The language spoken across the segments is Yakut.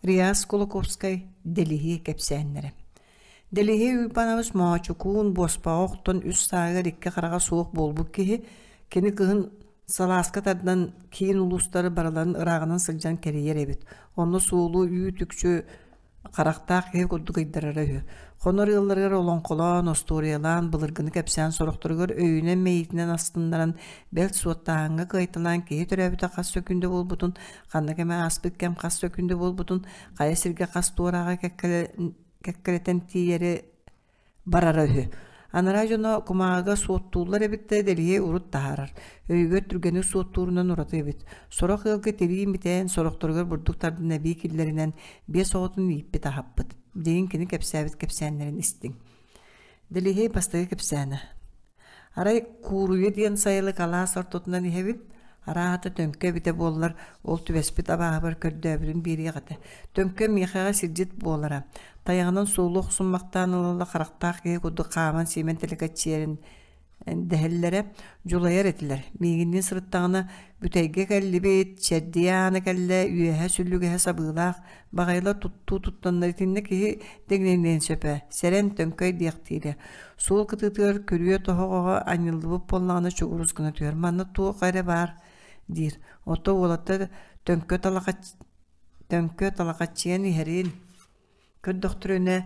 Реас Кулаковскай Дэлиһиэ кэпсээннэрэ. Дэлиһиэ Уйбаанабыс Моочукуун буоспаҕа охтон үс сааһыгар икки хараҕа суох буолбут киһи, кини кыһын салааска тардан киин улуустары барыларын ырааҕынан сылдьан кэрийэр эбит. Онно суолу үүт-үкчү харахтаах киһи курдук ыйдарара үһү. Хонор ыалларыгар олоҥхолоон, остуоруйалаан, былыргыны кэпсээн сорохторугар өйүнэн-мэйиитинэн астыннаран, бэл суоттааһыҥҥа кыайталаан киһи төрөөбүтэ хас сөкүүндэ буолбутун, ханнык эмэ ааспыт кэм хас сөкүүндэ буолбутун, хайа сиргэ хас туорааҕы кэккэлэтэн тиийэри барара үһү. Анараа дьоно кумааҕыга суоттууллар эбит да Дэлиһиэй урут таһаарар. Өйүгэр түргэнник суоттуурунан ураты эбит. Сорох ыалга тирии митээн, сорохторугар бурдук тардан эбии киллэринэн биэс оҕотун ииппит аһаппыт. Билигин кини кэпсээбит кэпсээннэрин истиҥ. Дэлиһиэй бастакы кэпсээнэ. Арай Кууруйа диэн сайылык алаас ортотунан иһэбит, арааһата Төҥкө эбитэ буоллар, ол түбэспит абааһыбар көрдөөбүтүн биэриэх этэ. Төҥкө миэхэҕэ сирдьит буолара, тайаҕынан суолу охсуммахтаан ыла-ыла харахтаах киһи курдук хааман-сиимэн тэлэкэччийэрин дэһэллэрэ, дьулайар этилэр. Миигинниин сырыттаҕына бүтэйгэ кэллибит, чэрдийэ аана кэллэ, үөһэ сүллүгэһэ сабыылаах, баҕайылар туттуу туттаннар итиннэ киһи дэҥнэниэн сөп ээ, сэрэн төҥкөй диэхтиирэ. Суол кытыытыгар күрүө тоһоҕоҕо анньыллыбыт буоллаҕына чугурус гына түһэр, манна туох эрэ баар диир. Оттон уолаттар төҥкө төҥкө талахаччыйан иһэрин көрдөхтөрүнэ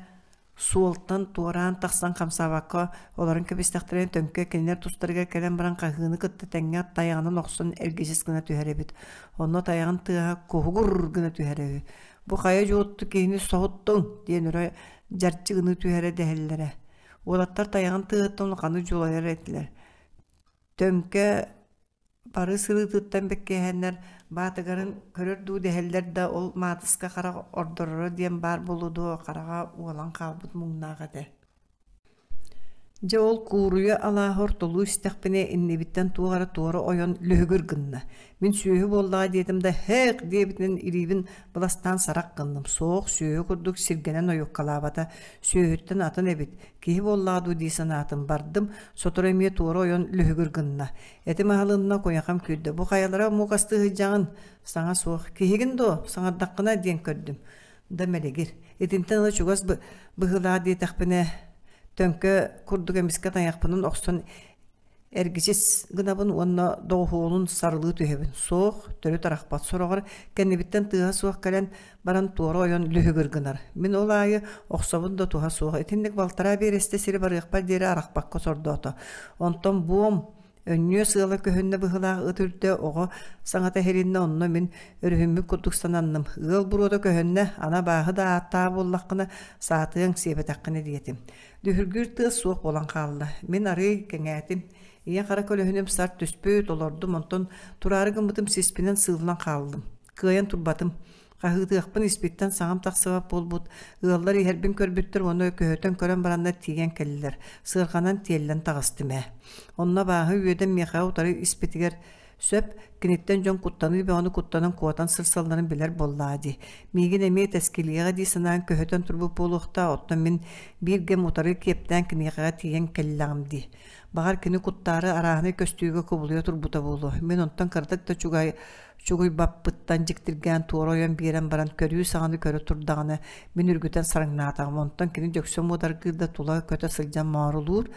суолтан туораан тахсан хамсаабакка олорон кэбистэхтэринэ төҥкө кинилэр тустарыгар кэлэн баран хаһыыны кытта тэҥҥэ тайаҕынан охсон эргичис гына түһэр эбит. Онно тайаҕын тыаһа куһугур гына түһэрэ үһү. Бу хайа дьуотту киһини соһуттуҥ диэн өрө дьарчы гыныы түһэрэ дэһэллэрэ. Уолаттар тайаҕын тыаһыттан улаханнык дьулайар этилэр. Төҥкө бары сырыытыттан бэккиһэннэр баатыгарын көрөр дуу дэһэллэр да ол маатыска харах ордороро диэн баар буолуо дуо хараҕа уолан хаалбыт муҥнаах этэ. Дьэ ол кууруйа алааһы ортолуу истэхпинэ иннибиттэн туох эрэ туора ойон лүһүгүр гынна. Мин сүөһү буоллаҕа диэтим да «һээк» диэбитинэн илиибин быластаан сарах гынным. Суох, сүөһү курдук сиргэнэн ойуоккалаабата. Сүөһүттэн атын эбит. Киһи буоллаҕа дуу дии санаатым. Бардым, сотору эмиэ туора ойон лүһүгүр гынна. Этим аһылынна, куйахам күүрдэ. Бу хайалара муокастыы сылдьаҕын? Саҥа суох. Киһигин дуо? Саҥардаххына диэн көрдүм. Да мэлигир. Итинтэн ыла чугас быһыылаах диэтэхпинэ, төҥкө курдук эмискэ тайахпынан охсон эргичис гынабын уонна доҕуһуолун сарылыы түһэбин. Суох, төрүт арахпат. Сороҕор кэннибиттэн тыаһа суох кэлэн баран туора ойон лүһүгүр гынар. Мин ол аайы охсобун да туһа суох. Итинник балтараа биэрэстэ сири барыахпар диэри арахпакка сордоото. Онтон буом Өнньүө сыала көһүннэ быһыылаах ыт үрдэ оҕо саҥата иһилиннэ онно мин өрүһүммүт курдук сананным. Ыал буруота көһүннэ, ана абааһы да ааттаах буоллаххына, саатыаҥ сиэбэтэххинэ диэтим. Дүһүргүүр тыас суох буолан хаалла. Мин арыый кэҥээтим. Ийэ хара көлөһүнүм сар түспүт, олордум, онтон тураары гыммытым сиспинэн сыыллан хааллым. Кыайан турбатым. Хаһыытыахпын испиттэн саҥам тахсыбат буолбут, ыаллар иһэрбин көрбүттэр уонна көһүтэн көрөн бараннар тиийэн кэллилэр, сыарҕанан тиэллэн таҕыстым ээ. Онно абааһы үөдэн миэхэҕэ утары испитигэр сөп, киниттэн дьон куттаныы бөҕөнү куттанан куотан сырсалларын билэр буоллаҕа дии. Миигин эмиэ тэскилиэҕэ дии санаан көһүтэн турбут буолуохтаах, оттон мин биир кэм утары киэптээн киниэхэҕэ тиийэн кэллэҕим дии. Баҕар кини куттаары арааһынай көстүүгэ кубулуйа турбута буолуо. Мин онтон кыратык да чугай чугуйбаппыттан дьиктиргээн туора ойон биэрэн баран көрүү саҕаны көрө турдаҕына мин үргүтэн сараҥнаатаҕым онтон кини дьөксө муодаргыыр да тула көтө сылдьан моорулуур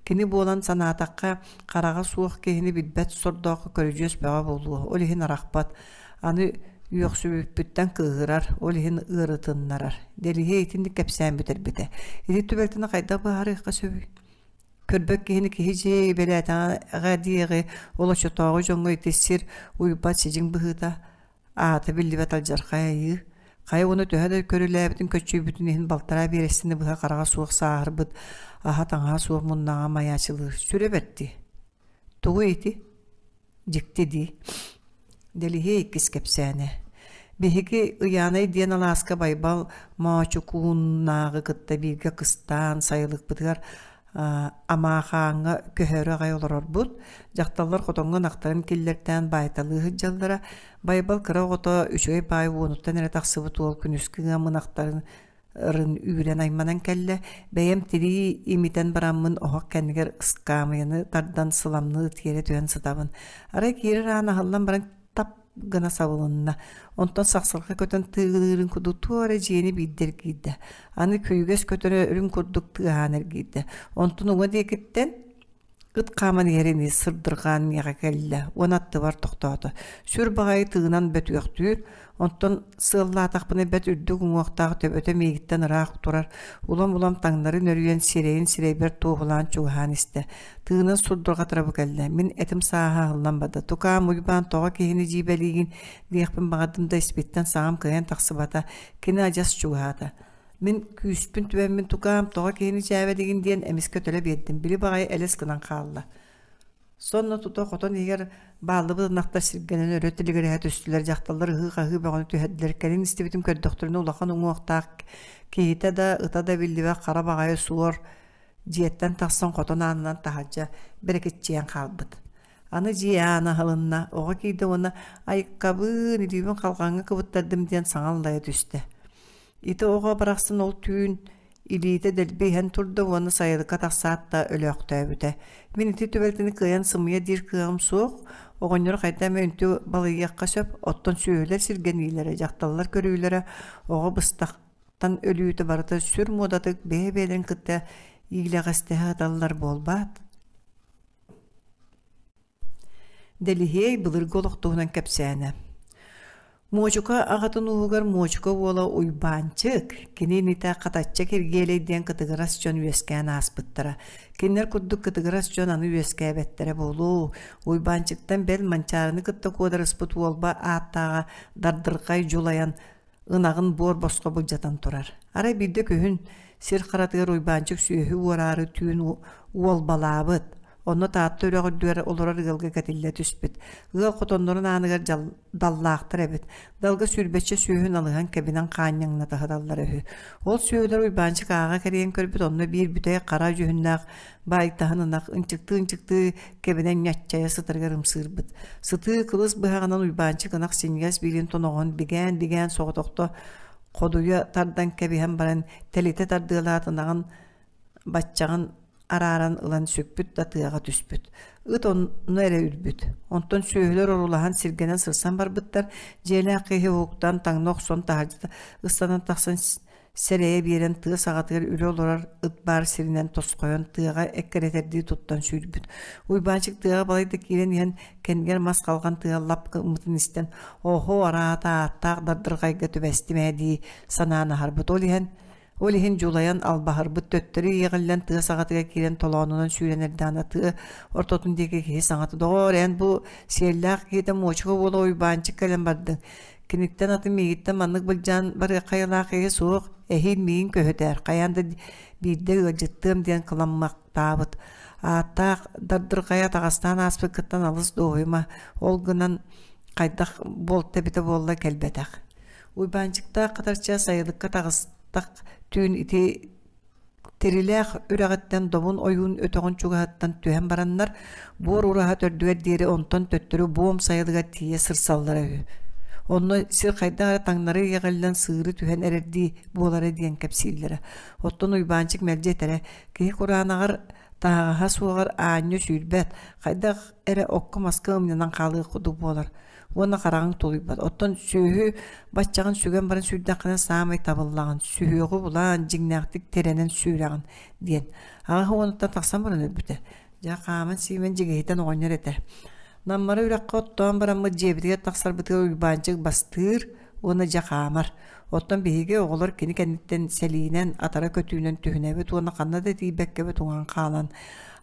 кини буолан санаатахха хараҕа суох киһини билбэт сордооххо көрүдьүөс бөҕө буолуо ол иһин арахпат аны үөхсүбүппүттэн кыыһырар ол иһин ыарытыннарар Дэлиһиэй итинник кэпсээн бүтэрбитэ ити түбэлтэни хайдах быһаарыахха сөбүй Көрбөт киһини киһи дьиэ бэлээтэҕэ диэҕи ол оччотооҕу дьоҥҥо ити сир уйбат сидьиҥ быһыыта, аата биллибэт алдьархай айыы. Хайа уонна төһө да көрүлээбитин көччүйбүтүн иһин балтараа биэрэстини быһа хараҕа суох сааһырбыт, аһа-таҥаһа суох муннаҕа майаачылыыр сүрэ бэрт дии. Тугуй ити? Дьикти дии. Дэлиһиэй иккис кэпсээнэ. Биһиги Ыйаанай диэн алааска Байбал Моочукууннааҕы кытта бииргэ кыстаан сайылыкпытыгар Амаахааҥҥа көһөрө аҕай олорорбут. Дьахталлар хотоҥҥо ынахтарын киллэртээн баайталыы сылдьаллара. Байбал кыра оҕото үчүгэй баай уонуттан эрэ тахсыбыт уол күнүскү ыам ынахтарын рын үүрэн айманан кэллэ, бэйэм тирии имитэн бараммын оһох кэннигэр ыскаамыйаны тардан сыламныы тиэрэ түһэн сытабын. Арай киирэр аан аһыллан баран тап! гына сабылынна. Онтон сахсырҕа көтөн тыылыырын курдук туох эрэ дьиэни биирдэ эргийдэ. Аны күйүгэс көтөрө үрүҥ курдук тыаһаан эргийдэ. Онтон уҥа диэкиттэн Ыт хааман иһэринии сырдырҕаан миэхэ кэллэ уонна аттыбар тохтоото. Сүр баҕайы тыынан бөтүөхтүүр, онтон сыаллаатахпына бэрт үрдүк уҥуохтаах төбөтө миигиттэн ыраах турар, улам-улам таҥнары нөрүйэн сирэйин сирэйбэр туоһулаан чугаһаан истэ. Тыынан сурдурҕатара бу кэллэ. Мин этим сааһа аһыллан барда. Тукаам Уйбаан тоҕо киһини дьиибэлиигин диэхпин баҕардым да испиттэн саҥам кыайан тахсыбата. Кини адьас чугаһаата. Мин күүспүн түбэммин тукаам, тоҕо киһини дьээбэлигин диэн эмискэ төлө биэрдим, били баҕайы элэс гынан хаалла. Сонно тута хотон иһигэр бааллыбыт ынахтар сиргэнэн өрө тилигирэһэ түстүлэр, дьахталлар ыһыы-хаһыы бөҕөнү түһэрдилэр. Кэлин истибитим көрдөхтөрүнэ улахан уҥуохтаах киһитэ да, ыта да биллибэт хара баҕайы суор дьиэттэн тахсан хотон аанынан таһырдьа бэрэкиччийэн хаалбыт. Аны дьиэ аана аһылынна, оҕо киирдэ уонна «Айыккабыын, илиибин халҕаҥҥа кыбыттардым» диэн саҥа аллайа түстэ. Ити оҕо барахсан ол түүн илиитэ дэлби иһэн турда уонна сайылыкка тахсаат да өлөөхтөөбүтэ. Мин ити түбэлтэни кыайан сымыйа диир кыаҕым суох, оҕонньору хайда эмэ үнтү балыйыахха сөп, оттон сүөһүлэр сиргэниилэрэ, дьахталлар көрүүлэрэ, оҕо быстахтан өлүүтэ барыта сүр муодатык бэйэ-бэйэлэрин кытта иилэҕэстэһэ сыталлар буолбаат? Дэлиһиэй былыргы олох туһунан кэпсээнэ. Муочука аҕатын ууһугар Муочука уола Уйбаанчык, кини инитэ Хатачча Киргиэлэй диэн кытыгырас дьон үөскээн ааспыттара. Кинилэр курдук кытыгырас дьон аны үөскээбэттэрэ буолуо. Уйбаанчыктан бэл Манчаарыны кытта куодарыспыт уолба ааттааҕа Дардырҕай дьулайан ынаҕын буор босхо былдьатан турар. Арай биирдэ күһүн сир харатыгар Уйбаанчык сүөһү уораары түүн уолбалаабыт. Онно Таатта үрэх үрдүгэр олорор ыалга кэтиллэ түспүт. Ыал хотоннорун ааныгар даллаахтар эбит. Далга сүүрбэччэ сүөһүн алыһан кэбинэн хаанньаҥната сыталлара үһү. Ол сүөһүлэр Уйбаанчык ааҕа кэрийэн көрбүт онно биир бүтэй хара дьүһүннээх баайтаһын ынах ынчыктыы-ынчыктыы кэбинэн ньаччайа сытарыгар ымсыырбыт. Сытыы кылыс быһаҕынан Уйбаанчык ынах синньигэс биилин тоноҕоһун бигээн-бигээн соҕотохто ходуйа тардан кэбиһэн баран тэлитэ тардыалаат ынаҕын баччаҕын арааран ылан сүкпүт да тыаҕа түспүт. Ыт онно эрэ үрбүт. Онтон сүөһүлэр орулаһан сиргэнэн сырсан барбыттар. Дьиэлээх киһи уһуктан таҥна охсон таһырдьа ыстанан тахсан сэрэйэ биэрэн тыа саҕатыгар үрэ олорор ыт баар сиринэн тосхойон тыаҕа эккирэтэрдии туттан сүүрбүт. Уйбаанчык тыаҕа балайда киирэн иһэн кэннигэр мас халҕан тыа лап гыммытын истэн «Оһо, араата ааттаах дардырҕайга түбэстим ээ» дии санаан аһарбыт. Ол иһэн Ол иһин дьулайан албаһырбыт төттөрү иэҕиллэн тыа саҕатыгар киирэн толоонунан сүүрэн эрдэҕинэ тыа ортотун диэки киһи саҥата «Доҕоор, эн бу сиэллээх киһитэ Муочука уола Уйбаанчык кэлэн бардыҥ. Киниттэн атын миигиттэн маннык былдьаан барыахха айылаах киһи суох, эһиил миигин көһүтээр, хайаан да биирдэ ыалдьыттыам» диэн кыламмахтаабыт. Ааттаах дардырҕайа атаҕастаан ааспыккыттан алыс дуоһуйума, ол гынан хайдах буолта эбитэ буолла кэлбэтэх. Уйбаанчыктаах Хатарча сайылыкка таҕыстах түүн ити Тирилээх үрэҕиттэн Добун ойуун өтөҕүн чугаһыттан түһэн бараннар, буор ураһа төрдүгэр диэри онтон төттөрү буом сайылыгар тиийэ сырсаллара үһү. Онно сир хайдах эрэ таҥнары иэҕиллэн сыыры түһэн эрэрдии буолара диэн кэпсииллэрэ. Оттон Уйбаанчык мэлдьи этэрэ, киһи кураанаҕар таһаҕаһа суоҕар аанньа сүүрбэт, хайдах эрэ окко-маска ымньанан хаалыах курдук буолар уонна хараҕыҥ тулуйбат. Оттон сүөһү баччаҕын сүгэн баран сүүрдэххинэ саамай табыллаҕын, сүһүөҕү булаан, дьиҥнээхтик тирэнэн сүүрэҕин диэн. Аҕа уонуттан тахсан баран өлбүтэ. Дьэ, хааман-сиимэн дьигиһитэн оҕонньор этэ. Наммара үрэххэ оттоон бараммыт дьиэбитигэр тахсарбытыгар Уйбаанчык бастыыр уонна дьэ хаамар. Оттон биһиги оҕолор кини кэнниттэн сэлиинэн, атара көтүүнэн түһүнэбит уонна ханна да тиийбэккэбит уҥан хаалан,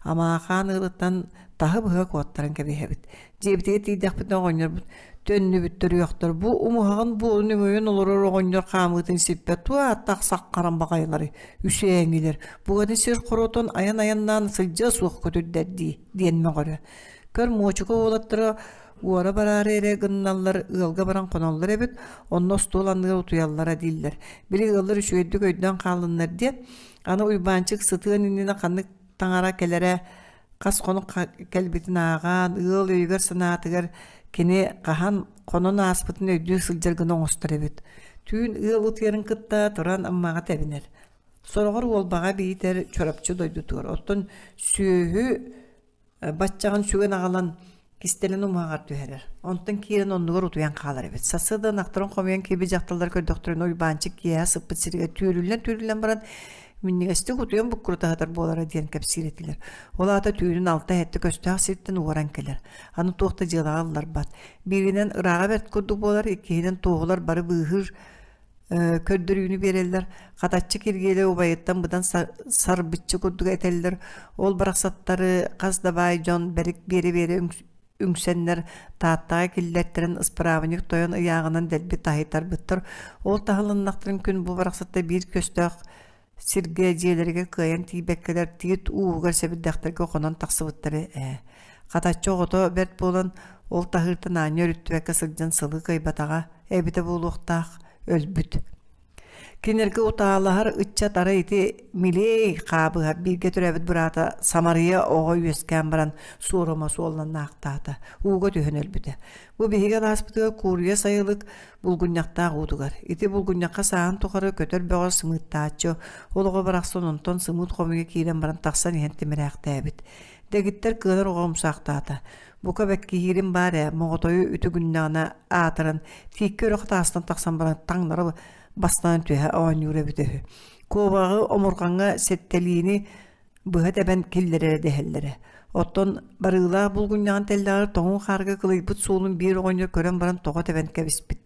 Амаахаан ыалыттан таһы быһа куоттаран кэбиһэбит. Дьиэбитигэр тиийдэхпитинэ оҕонньорбут төннүбүт төрүөхтэр бу умуһаҕын буолун өҥөйөн олорор оҕонньор хаамыытын сиппэт туох ааттаах саххаран баҕайылары үсээҥилэр буганы сир хоротон айан айаннаан сылдьыа суох көтүрдэр дии диэн мөҕөрө. Көр муочука уолаттара уора бараары эрэ гынналлар ыалга баран хоноллор эбит онно остуол анныгар утуйаллара дииллэр. Били ыаллар үчүгэйдик өйдөөн хааллыннар диэн аны Уйбаанчык сытыан иннинэ ханнык таҥара кэлэрэ хас хонук кэлбитин ааҕан, ыал өйүгэр-санаатыгар кини хаһан хонон ааспытын өйдүү сылдьар гына оҥостор эбит. Түүн ыал утуйарын кытта туран Аммаҕа тэбинэр. Сороҕор Уолбаҕа биитэр Чурапчы дойдутугар. Оттон сүөһү баччаҕын сүгэн аҕалан Кистэлэн умуһаҕар түһэрэр. Онтон киирэн оннугар утуйан хаалар эбит. Сарсыарда ынахтарын хомуйан киирбит дьахталлар көрдөхтөрүнэ Уйбаанчык киэһэ сыппыт сиригэр түүрүллэн-түүрүллэн баран минньигэстик утуйан буккурута сытар буолара диэн кэпсиир этилэр. Ол аата түүнүн алта-сэттэ көстөөх сиртэн уоран кэлэр. Аны туох да дьыалаҕа ылларбат. Бииринэн ырааҕа бэрт курдук буолар, иккиһинэн туоһулар бары быыһыыр көрдөрүүнү биэрэллэр. Хатаччы Киргиэлэй убайыттан быдан сарбыччы курдук этэллэр. Ол барахсаттары хас да баай дьон бэрик биэрэ-биэрэ үҥсэннэр Тааттаҕа киллэртэрэн ыспыраабынньык тойон ыйааҕынан дэлби таһыйтарбыттар. Ол таһылыннахтарын күн бу барахсаттар биир көстөөх сиргэ дьиэлэригэр кыайан тиийбэккэлэр тиит ууһугар сэбирдэхтэргэ хонон тахсыбыттара ээ. Хатаччы оҕото бэрт буолан ол таһыыртан аанньа өрүттүбэккэ сылдьан сылы кыайбатаҕа эбитэ буолуохтаах өлбүт. Кинилэргэ утаалаһар ыччат арай ити Милей Хаабыһап бииргэ төрөөбүт быраата Самарыйа оҕо үөскээн баран суорума суолланаахтаата, ууга түһэн өлбүтэ. Бу биһиги алааспытыгар Кууруйа сайылык булгунньахтаах уутугар. Ити булгунньахха сааһын тухары көтөр бөҕө сымыыттааччы, ол оҕо барахсан онтон сымыыт хомуйа киирэн баран тахсан иһэн тимирээхтээбит. Дэгиттэр кыанар оҕо умсаахтаата. Бука бэккиһиирим баар ээ, моҕотойу үтүгүннэҕинэ аатыран, тииккэ өрө хатаастан тахсан баран таҥнары бастаан түһэ оонньуур эбитэ үһү. Куобаҕы омурҕаҥҥа сэттэлиини быһа тэбэн киллэрэрэ дэһэллэрэ. Оттон барыылаах булгунньаҕын тэллэҕэр тоҥуу хаарга кылыйбыт суолун биир оҕонньор көрөн баран тоҕо тэбэн кэбиспит.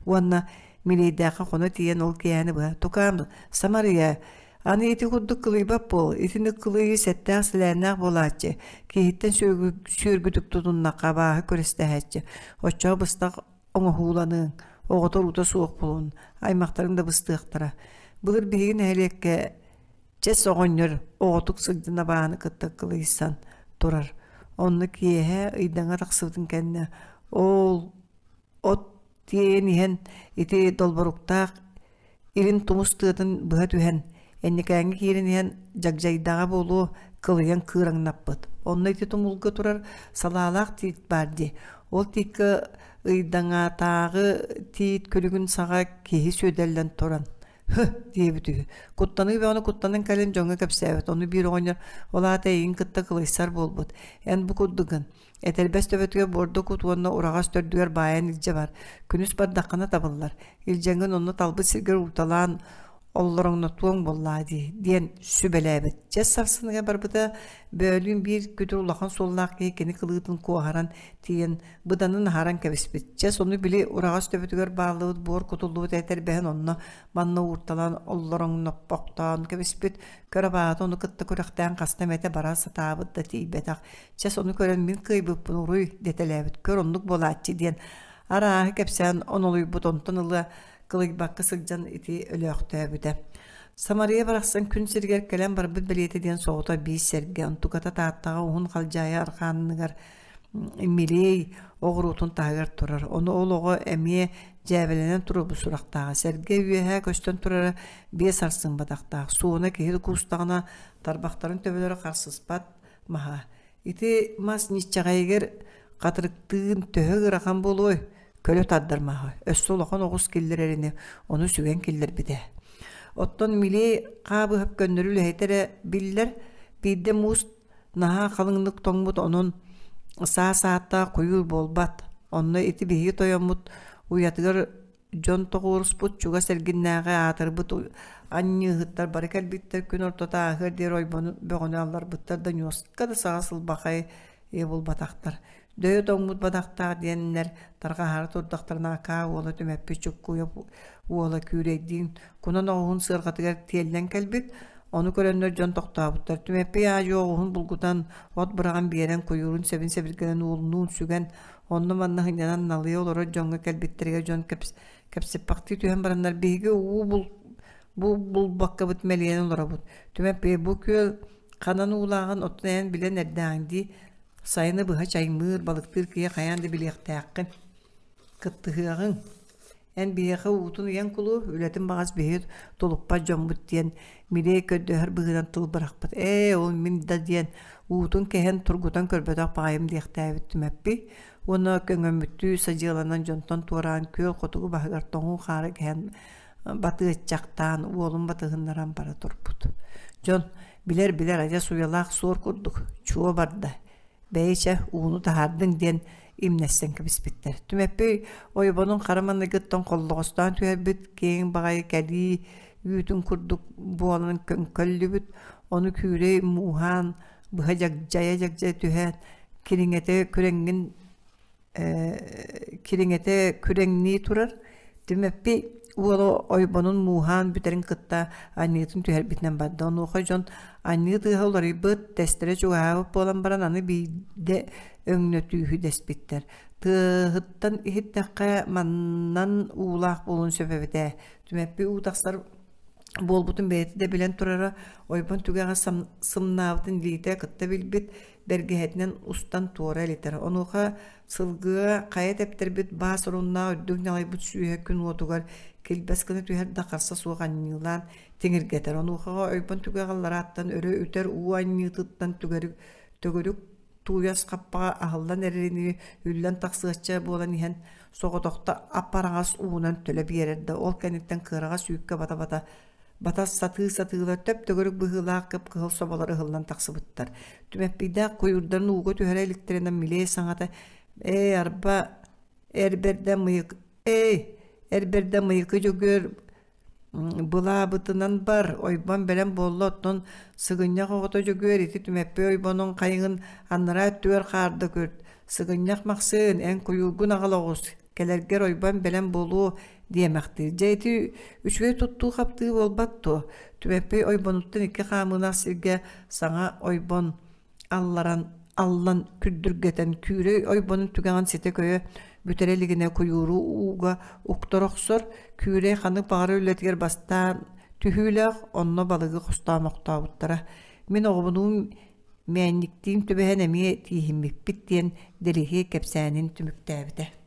Уонна Милейдээххэ хоно тиийэн ол киэһэни быһа «Тукаам, Самарыйа, аны ити курдук кылыйбат буол, итини кылыйыы сэттээх-силээннээх буолааччы, киһиттэн сүөргүтүк тутуннахха абааһы күрэстэһээччи, оччоҕо быстах оҥоһууланыаҥ, оҕото уруута суох буолуон, аймахтарыҥ да быстыахтара. Былыр биһиги нэһилиэккэ Чэс оҕонньор оҕотук сылдьан абааһыны кытта кылыйсан турар. Онно киэһэ ыйдаҥа тахсыбытын кэннэ ол от тиэйэн иһэн ити долборуктаах илин тумус тыатын быһа түһэн энньикээҥҥэ киирэн иһэн дьагдьайдаҕа буолуо кылыйан кыыраҥнаппыт. Онно ити тумулга турар салаалаах тиит баар дии. Ол тииккэ ыйдаҥатааҕы тиит күлүгүн саҕа киһи сүөдэллэн туран «Һы!» диэбит үһү. Куттаныы бөҕөнү куттанан кэлэн дьоҥҥо кэпсээбит. Ону биир оҕонньор ол аата эйигин кытта кылайсар буолбут. Эн бу курдугун. Этэрбэс төбөтүгэр буорда кут уонна ураҕас төрдүгэр баайан илдьэ бар. Күнүс бардаххына табыллар. Илдьэҥҥин онно талбыт сиргэр уурталаан оллороҥнотуоҥ буоллаа дии диэн сүбэлээбит. Чэс сарсыныгар барбыта бөөлүүн биир күтүр улахан суоллаах киһи кини кылыытын куоһаран тиийэн быданын аһаран кэбиспит. Чэс ону били ураҕас төбөтүгэр бааллыбыт буор кутуллубут этэрбэһин онно манна уурталаан оллороҥноппохтоон кэбиспит. Көр абаата ону кытта күрэхтээн хаста эмэтэ бара сатаабыт да тиийбэтэх. Чэс ону көрөн мин кыайбыппын уруй дэтэлээбит. Көр оннук буолааччы диэн арааһы кэпсээн онолуйбут онтон ыла кылыйбакка сылдьан ити өлөөхтөөбүтэ. Самария барахсан күн сиригэр кэлэн барбыт бэлиэтэ диэн соҕото биир сэргэ, онтуката Тааттаҕа уһун халдьаайы арҕаанныгар Милей оҕуруотун таһыгар турар. Ону ол оҕо эмиэ дьээбэлэнэн туруорбут сурахтааҕа. Сэргэ үөһэ көстөн турара биэс арсын батахтаах. Суона киһи куустаҕына тарбахтарын төбөлөрө харсыспат маһа. Ити мас ньиччэҕэйигэр хатырыктыын төһө ыарахан буолуой? Көлө тардар маһа. Өссө улахан оҕус киллэрэрини ону сүгэн киллэрбитэ. Оттон Милей Хаабыһап көннөрү үлэһитэ эрэ биллэр, биирдэ муус наһаа халыҥнык тоҥмут, онон саас ааттаах куйуур буолбат. Онно ити биһиги тойоммут уйатыгар дьон тоҕуоруспут чугас эргиннээҕи аатырбыт анньыыһыттар бары кэлбиттэр күн ортото ааһыар диэри ойбону бөҕөнү алларбыттар да ньуоска да саҕа сылбахай ийэ булбатахтар. Дөйө тоҥмут бадахтаах диэннэр тарҕаһаары турдахтарына акаа уола Түмэппит Чуккуйа уола Күүрэйдиин кунан оҕуһун сыарҕатыгар тиэллэн кэлбит. Ону көрөннөр дьон тохтообуттар. Түмэппий аадьуо оҕуһун булгутан, от быраҕан биэрэн, куйуурун сэбин сэбиргэлин уолунуун сүгэн, онно-манна сынньанан налыйа олорор дьоҥҥо кэлбиттэригэр дьон кэпсэппэхтии түһэн бараннар биһиги уу бул бу булбаккабыт мэлийэн олоробут. Түмэппий бу күөл ханан уулааҕын оттон эн билэн эрдээҕиҥ дии сайыны быһа чаймыыр, балыктыыр киһи хайаан да билиэхтээххин. Кыттыһыаҕыҥ. Эн биһиэхэ уутун ыйан кулу, үлэтин баҕас биһиги тулуппат дьоммут диэн Милей көрдөһөр быһыынан тыл бырахпыт. Ээ, ол мин да диэн уутун кэһэн тургутан көрбөтөх баҕайым диэхтээбит Түмэппий уонна көҥөммүттүү садьыаланан дьонтон туораан күөл хотугу баһыгар тоҥуу хаары кэһэн батыаччахтаан уолун батыһыннаран бара турбут. Дьон билэр-билэр адьас уйалаах суор курдук чуо барда. Бэйи чэ, ууну таһаардыҥ диэн имнэссэн кэбиспиттэр. Түмэппий ойбонун хара маныгыттан холлоҕостоон түһэрбит киэҥ баҕайы кэлии үүтүн курдук буолан көҥкөллүбүт, ону күүрэй мууһаан быһа дьагдьайа-дьагдьайа түһээт, кириҥэтэ күрэҥҥин кириҥэтэ күрэҥнии турар Түмэппий уола ойбонун мууһаан бүтэрин кытта анньыытын түһэрбитинэн барда. Онуоха дьон анньыы тыаһа уларыйбыт, тэстэрэ чугаһаабыт буолан баран аны биирдэ өҥнөтүүһү дэспиттэр. Тыаһыттан иһиттэххэ маннан уулаах буолуон сөп эбит ээ. Түмэппий уу тахсар буолбутун бэйэтэ да билэн турара, ойбон түгэҕэ сымнаабытын илиитэ кытта билбит, бэргэһэтинэн устан туора илитэр. Онуоха сылгыга хайа тэптэрбит баас оруннаах үрдүк ньалайбыт сүүһэ күн уотугар килбэс гына түһэр да харса суох анньыылаан тиҥиргэтэр. Онуохаҕа ойбон түгэҕэ алларааттан өрө үтэр уу анньыытыттан түгэрик төгүрүк тууйас хаппаҕа аһыллан эрэринии үллэн тахсыачча буолан иһэн соҕотохто ап-араҥас уунан төлө биэрэр да ол кэнниттэн кыараҕас үүккэ бата-бата Батас сатыы-сатыылар төп-төгүрүк быһыылаах кып-кыһыл соболор ыһыллан тахсыбыттар. Түмэппийдээх куйуурдарын ууга түһэрэ иликтэринэ милиэй саҥата «Ээ, арба, эр бэрдэ мыйык эй, эр бэрдэ мыйыкы Дьөгүөр былаабытынан бар, ойбон бэлэм буолла, оттон сыгынньах оҕото Дьөгүөр ити Түмэппий ойбонун хайыҥын анараа өттүгэр хаарда күрт, сыгынньах Махсыын, эн куйуургун аҕала оҕус, кэлэргэр ойбон бэлэм буолуо диэмэхтиир. Дьэ ити үчүгэй туттуу-хаптыы буолбат дуо? Түмэппий ойбонуттан икки хаамыылаах сиргэ саҥа ойбон алларан аллан күрдүргэтэн күүрэй ойбонун түгэҕин ситэ көйө бүтэрэ илигинэ куйууру ууга уктар охсор, күүрэй ханнык баҕарар үлэтигэр бастаан түһүүлээх, онно балыгы хостоомохтообуттара. Мин оҕобунуун мээнньиктиин түбэһэн эмиэ тииһиммиппит диэн Дэлиһиэй кэпсээнин түмүктээбитэ.